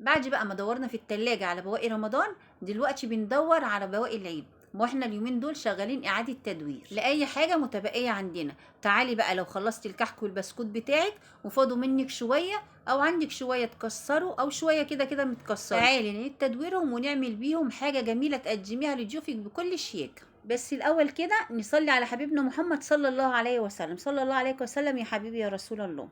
بعد بقى ما دورنا في التلاجة على بواقي رمضان، دلوقتي بندور على بواقي العيد. واحنا اليومين دول شغالين اعادة تدوير لاي حاجة متبقية عندنا. تعالي بقى لو خلصتي الكحك والبسكوت بتاعك وفاضوا منك شوية، او عندك شوية تكسروا او شوية كده كده متكسروا، تعالي نعيد تدويرهم ونعمل بيهم حاجة جميلة تقدميها لضيوفك بكل شياكة. بس الاول كده نصلي على حبيبنا محمد صلى الله عليه وسلم. صلى الله عليه وسلم يا حبيبي يا رسول الله.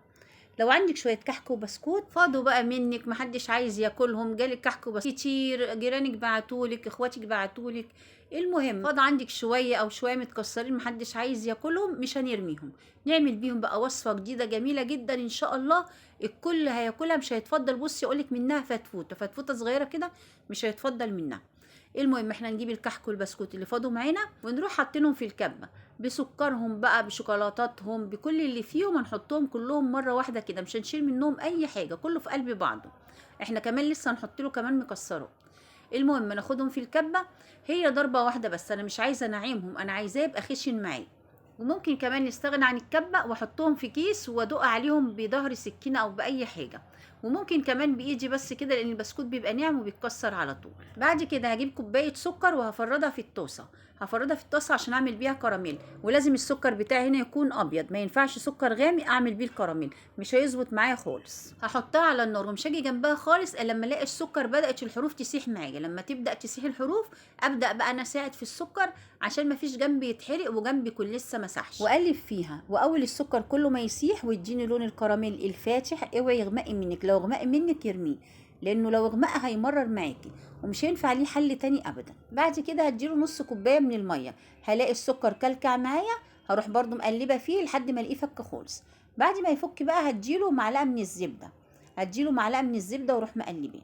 لو عندك شوية كحك وبسكوت فاضوا بقى منك، محدش عايز ياكلهم، جالك كحك وبسكوت كتير، جيرانك بعتولك، اخواتك بعتولك، المهم فاض عندك شوية او شوية متكسرين محدش عايز ياكلهم، مش هنرميهم، نعمل بيهم بقى وصفه جديدة جميلة جدا ان شاء الله الكل هياكلها، مش هيتفضل. بصي اقولك منها فتفوته، فتفوته صغيرة كده مش هيتفضل منها. المهم احنا نجيب الكحك والبسكوت اللي فاضوا معانا ونروح حاطينهم في الكبه بسكرهم بقى، بشوكولاتاتهم، بكل اللي فيهم، هنحطهم كلهم مرة واحدة كده، مش هنشيل منهم اي حاجة، كله في قلب بعضه. احنا كمان لسه هنحط له كمان مكسرات. المهم ناخدهم في الكبه، هي ضربه واحدة بس، انا مش عايزه انعمهم، انا عايزاه يبقى خشن معايا. وممكن كمان نستغنى عن الكبه واحطهم في كيس وادق عليهم بظهر سكينة او باي حاجة، وممكن كمان بايدي بس كده، لان البسكوت بيبقى ناعم وبيتكسر على طول. بعد كده هجيب كوباية سكر وهفردها في الطاسه، هفردها في الطاسه عشان اعمل بيها كراميل، ولازم السكر بتاعي هنا يكون ابيض، ما ينفعش سكر غامق اعمل بيه الكراميل، مش هيظبط معايا خالص. هحطها على النار ومش هاجي جنبها خالص الا لما الاقي السكر بدات الحروف تسيح معايا. لما تبدا تسيح الحروف ابدا بقى انا اساعد في السكر عشان ما فيش جنبي يتحرق وجنبي يكون لسه ما ساحش، واقلب فيها. واول السكر كله ما يسيح ويديني لون الكراميل الفاتح، اوعي يغمق منك، لو غمق منك يرميه، لانه لو غمق هيمرر معاكي ومش هينفع ليه حل تاني ابدا. بعد كده هديله نص كوباية من المية، هلاقي السكر كلكع معايا، هروح برده مقلبه فيه لحد ما الاقيه فك خالص. بعد ما يفك بقى هديله معلقه من الزبدة، هديله معلقه من الزبدة واروح مقلباه.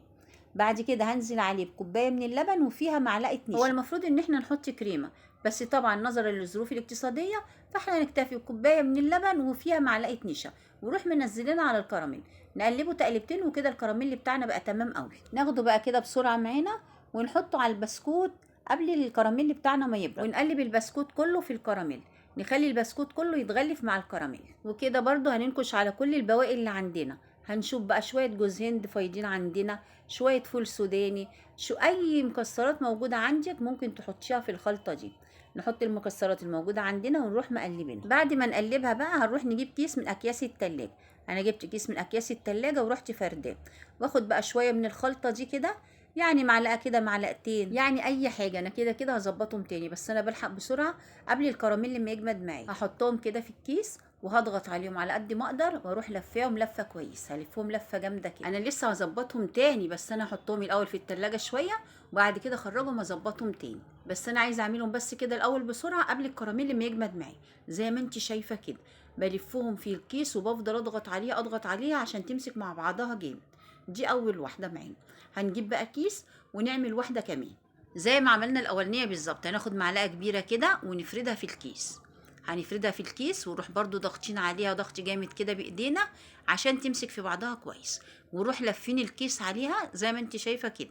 بعد كده هنزل عليه بكوبايه من اللبن وفيها معلقه نشا. هو المفروض ان احنا نحط كريمة، بس طبعا نظرا للظروف الاقتصادية فاحنا نكتفي بكوبايه من اللبن وفيها معلقه نشا، ونروح منزلينها على الكراميل، نقلبه تقلبتين وكده الكراميل بتاعنا بقى تمام قوي. ناخده بقى كده بسرعة معانا ونحطه على البسكوت قبل الكراميل بتاعنا ما يبرد، ونقلب البسكوت كله في الكراميل، نخلي البسكوت كله يتغلف مع الكراميل. وكده برضو هننكش على كل البواقي اللي عندنا، هنشوف بقى شوية جوز هند فايضين عندنا، شوية فول سوداني، شو اي مكسرات موجودة عندك ممكن تحطيها في الخلطة دي. نحط المكسرات الموجودة عندنا ونروح مقلبينها. بعد ما نقلبها بقى هنروح نجيب كيس من اكياس التلاجة، انا جبت كيس من اكياس التلاجة ورحت فرداه، واخد بقى شوية من الخلطة دي كده، يعني معلقه كده معلقتين، يعني اي حاجة، انا كده كده هظبطهم تاني، بس انا بلحق بسرعة قبل الكراميل ما يجمد معايا. هحطهم كده في الكيس وهضغط عليهم على قد ما اقدر واروح لفاهم لفه كويس، هلفهم لفه جامدة كده. انا لسه هظبطهم تاني، بس انا هحطهم الاول في التلاجة شوية وبعد كده اخرجهم اظبطهم تاني، بس انا عايزه اعملهم بس كده الاول بسرعة قبل الكراميل ما يجمد معايا. زي ما انت شايفه كده بلفهم في الكيس وبفضل اضغط عليها اضغط عليها عشان تمسك مع بعضها جامد. دي اول واحدة معانا. هنجيب بقى كيس ونعمل واحدة كمان زي ما عملنا الاولانية بالظبط. هناخد معلقه كبيرة كده ونفردها في الكيس، هنفردها في الكيس ونروح برضو ضاغطين عليها ضغط جامد كده بايدينا عشان تمسك في بعضها كويس، ونروح لافين الكيس عليها زي ما انت شايفه كده،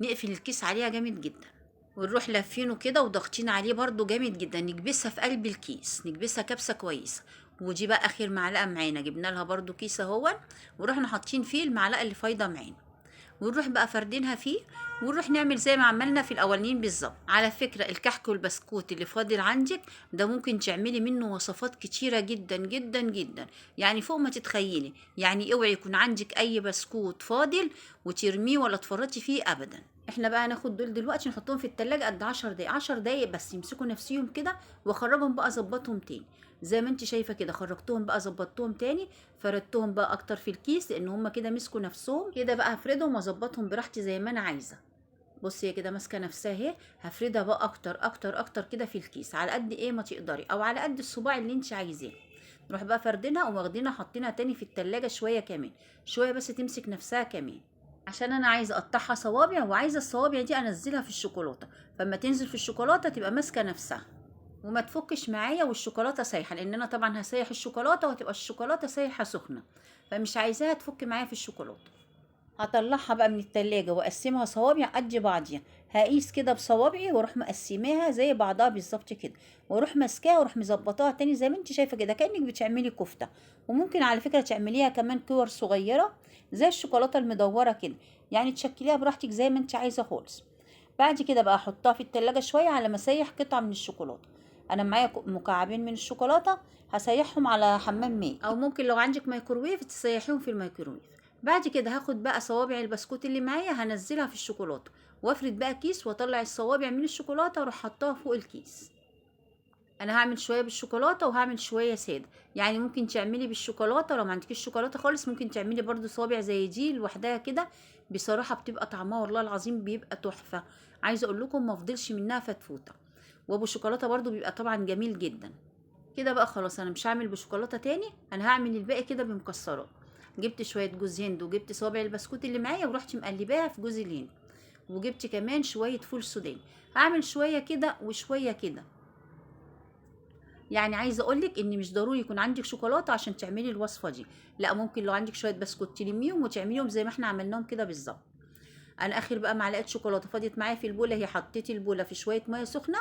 نقفل الكيس عليها جامد جدا ونروح لافينه كده وضاغطين عليه برضو جامد جدا، نكبسها في قلب الكيس، نكبسها كبسة كويسة. ودي بقى اخر معلقه معانا، جبنا لها برضو كيس اهو ورحنا حاطين فيه المعلقة اللي فايضه معانا، ونروح بقى فردينها فيه ونروح نعمل زي ما عملنا في الاولانيين بالظبط. على فكرة الكحك والبسكوت اللي فاضل عندك ده ممكن تعملي منه وصفات كتيرة جدا جدا جدا، يعني فوق ما تتخيلي. يعني اوعي يكون عندك اي بسكوت فاضل وترميه ولا تفرطي فيه ابدا. احنا بقى هناخد دول دلوقتي نحطهم في التلاجة قد 10 دقايق، 10 دقايق بس يمسكوا نفسيهم كده، واخرجهم بقى اظبطهم تاني زي ما انت شايفه كده. خرجتهم بقى ظبطتهم تاني، فردتهم بقى اكتر في الكيس لان هم كده مسكوا نفسهم كده. بقى هفردهم واظبطهم براحتي زي ما انا عايزه. بصي هي كده ماسكه نفسها اهي، هفردها بقى اكتر اكتر اكتر كده في الكيس على قد ايه ما تقدري، او على قد الصباع اللي انت عايزاه. نروح بقى فردينها وواخدينها حاطينها تاني في التلاجة شوية كمان، شوية بس تمسك نفسها كمان، عشان انا عايزه اقطعها صوابع، وعايزه الصوابع دي انزلها في الشوكولاتة، فما تنزل في الشوكولاتة تبقى ماسكه نفسها وما تفكش معايا والشوكولاته سايحه، لان انا طبعا هسيح الشوكولاتة وهتبقى الشوكولاتة سايحه سخنة، فمش عايزاها تفك معايا في الشوكولاتة. هطلعها بقى من التلاجة واقسمها صوابع قد بعضيها، هقيس كده بصوابعي واروح مقسماها زي بعضها بالظبط كده، واروح ماسكاها واروح مظبطاها تاني زي ما انت شايفه كده، كانك بتعملي كفته. وممكن على فكرة تعمليها كمان كور صغيرة زي الشوكولاتة المدوره كده، يعني تشكليها براحتك زي ما انت عايزه خالص. بعد كده بقى احطها في التلاجة شوية على ما اسيح قطعه من الشوكولاتة. انا معايا مكعبين من الشوكولاتة هسيحهم على حمام ماء، او ممكن لو عندك مايكروويف تسيحيهم في الميكروويف. بعد كده هاخد بقى صوابع البسكوت اللي معايا هنزلها في الشوكولاتة، وافرد بقى كيس واطلع الصوابع من الشوكولاتة واروح حطاها فوق الكيس. انا هعمل شوية بالشوكولاته وهعمل شوية ساده، يعني ممكن تعملي بالشوكولاته، لو ما عندكيش شوكولاتة خالص ممكن تعملي برده صوابع زي دي لوحدها كده، بصراحة بتبقى طعمها والله العظيم بيبقى تحفة. عايزه اقول لكم ما فضلش منها فتفوته. وابو شوكولاتة برده بيبقى طبعا جميل جدا. كده بقى خلاص انا مش هعمل بشوكولاته تاني، انا هعمل الباقي كده بمكسرات. جبت شوية جوز هند وجبت صوابع البسكوت اللي معايا ورحت مقلباها في جوز الهند، وجبت كمان شوية فول سوداني. هعمل شوية كده وشوية كده. يعني عايزه اقولك ان مش ضروري يكون عندك شوكولاتة عشان تعملي الوصفة دي، لا ممكن لو عندك شوية بسكوت تلميهم وتعمليهم زي ما احنا عملناهم كده بالظبط. انا اخر بقى معلقه شوكولاتة فاضت معايا في البوله، هي حطيت البوله في شوية مية سخنة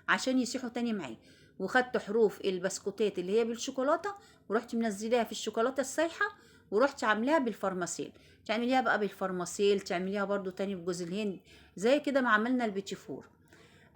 عشان يسيحوا تاني معايا، وخدت حروف البسكوتات اللي هي بالشوكولاته ورحت منزلاها في الشوكولاتة السايحه، ورحت عاملاها بالفرماسيل. تعمليها بقى بالفرماسيل، تعمليها برده تاني بجوز الهند زي كده ما عملنا البيتي فور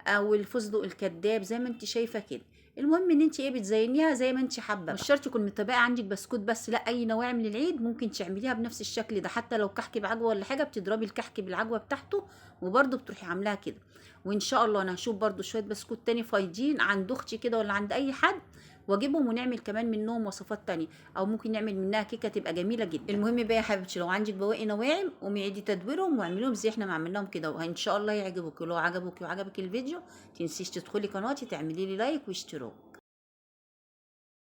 او الفستق الكداب زي ما انت شايفه كده. المهم ان انت ايه بتزينيها زي ما انت حابة، مش شرط يكون متبقى عندك بسكوت بس، لا اي نوع من العيد ممكن تعمليها بنفس الشكل ده. حتى لو كحك بعجوه ولا حاجة بتضربي الكحك بالعجوه بتاعته وبرده بتروحي عاملاها كده. وان شاء الله انا هشوف برده شوية بسكوت تاني فايضين عند اختي كده ولا عند اي حد واجيبهم، ونعمل كمان منهم وصفات تانية، او ممكن نعمل منها كيكة تبقى جميلة جدا. المهم بقى يا حبيبتي لو عندك بواقي نواعم قومي عيدي تدويرهم واعمليهم زي احنا ما عملناهم كده، وان شاء الله يعجبك. ولو عجبك وعجبك الفيديو تنسيش تدخلي قناتي تعملي لي like واشتراك.